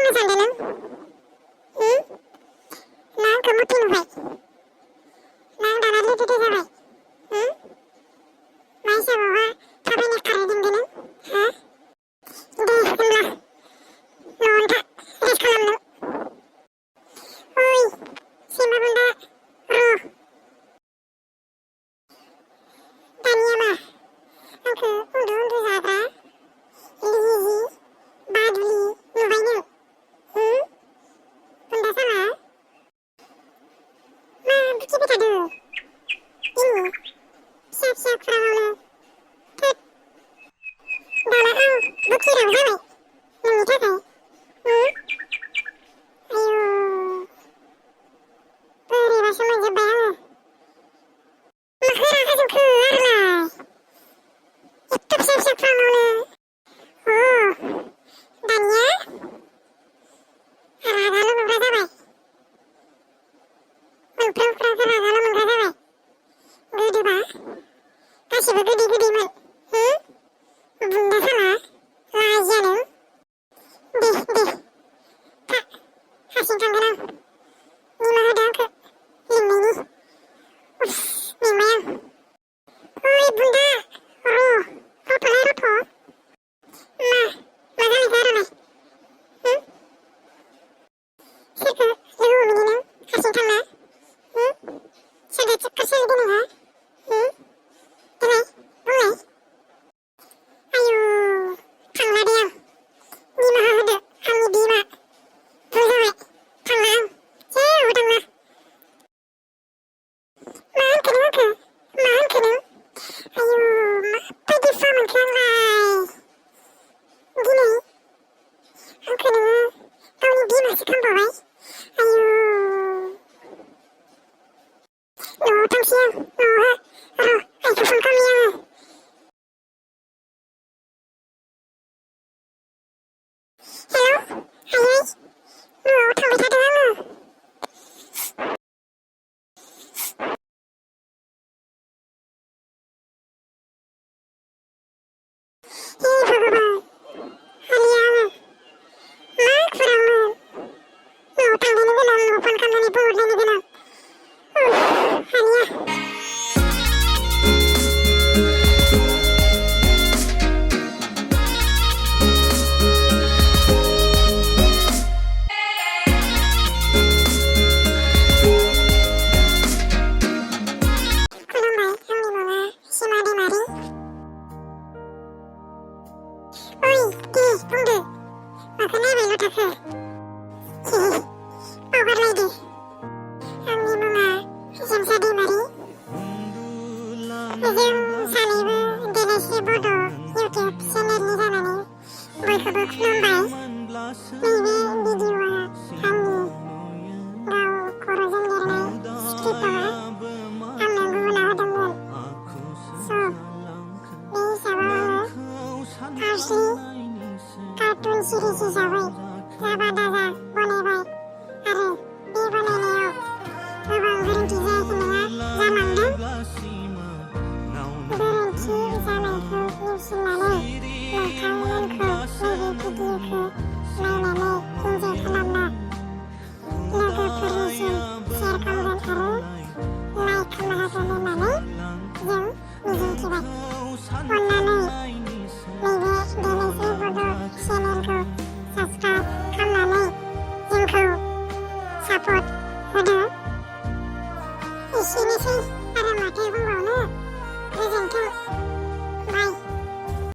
बुंनो सानदों नों? ना आंखौ मथि नुबाय? ना आं दाना लोदोदो जाबाय? मा हिसाबावहा थाबायनो खारहैदों नों? हा? दे होनब्ला न'आवनो था, रेस्ट खालाम नों। ओइ सैमा बुन्दा, र' दानिया मा आंखौ उन्दु उन्दु जाग्रा लिजि बादुलि नुबाय नों? बुन्दा साला मा बुखिबाय थादो दिनै फिसा फिसा खुराङावनो? थोद दाना आं बुखिग्राबो जाबाय नोंनि थाखाय। आयु बोरैबासो मोनजोब्बाय आङो। माखौ रागा जोंखो आरोलाय एथ' फिसा फिसा खुराङावनो? दानिया रागाल' मोनग्रा जाबाय, मोनफ्रोम खुरांखौ रागाल' मोनग्रा जाबाय। गोदोबा गासिबो गोदै गोदैमोन। बुन्दा साला लाजिया नों? दे था हारसिं थांगोन आं। निमाहा होदो आंखौ लिंनायनि। उफ्स मेंबाय आं। ओइ बुन्दा रथ'लाय रथ'। मा जालायखो आरोलाय? सोरखौ लोगो हमहैनि नों हारसिं थांना? सोरजों चक्कर सोलिदों नोंहा? देलाय बुंलाय। आयु थांला दे आं। निमाहा होदो आंनि बिमा। भुल जाबाय, थांला आं, जेरावबो थांला। मा होनखो नों आंखौ? मा होनखो नों? आयु माबायदि फा मोनखो आंलाय दिनै? आंखौ नोङो गावनि बिमासो खालामबावबाय? आयु न'आव थांसै आं, न'आवहा र' आइखौ फन खालामनि आङो। हेलौ आयै, न'आव थांबाय थादों आङो। हे भगबान, हालिया आङो। मा खुरांमोन? न'आव थांलायनो गोनां, न'आव फन खालामनानै बुंहरलायनो गोनां। हालिया। खुलुमबाय, आंनि मुङा सिमा दैमारि। ओइ दे बुंदो, माखौ नायबायल' थाखो? बावगारलायदो, आंनि मुङा जोंसा दैमारि। जों सानैबो देलायस्रि बड' इउटुब चेनेलनि जानानै बयखौबो खुलुमबाय। नैबे भिडिअ'आ आंनि गाव खर'जों लिरनाय स्क्रिप्ट नङा, आंनो गुबुना होदोंमोन। स' बे हिसाबाव आङो फार्स्टलि कार्टुन सिरिज हिसाबै जाबा दाजा बनायबाय आरो बे बनायनायाव गोबां गोरोन्थि जायाखै नङा, जालांदों। गोरोन्थि जानायखौ नेवसिनानै नोंथांमोनखौ नैबे भिडिअ'खौ नायनानै इन्जय खालामना लोगोफोरनिसिम शेयार खालामगोन आरो लाइक खालामना होगोन होननानै जों मिजिंथिबाय। अन्नानै नैबे देलायस्रि बड' चेनेलखौ साबस्क्राइब खालामनानै जोंखौ सापर्ट होदो। एसेनोसै आरो माथो बुंबावनो, गोजोन्थों।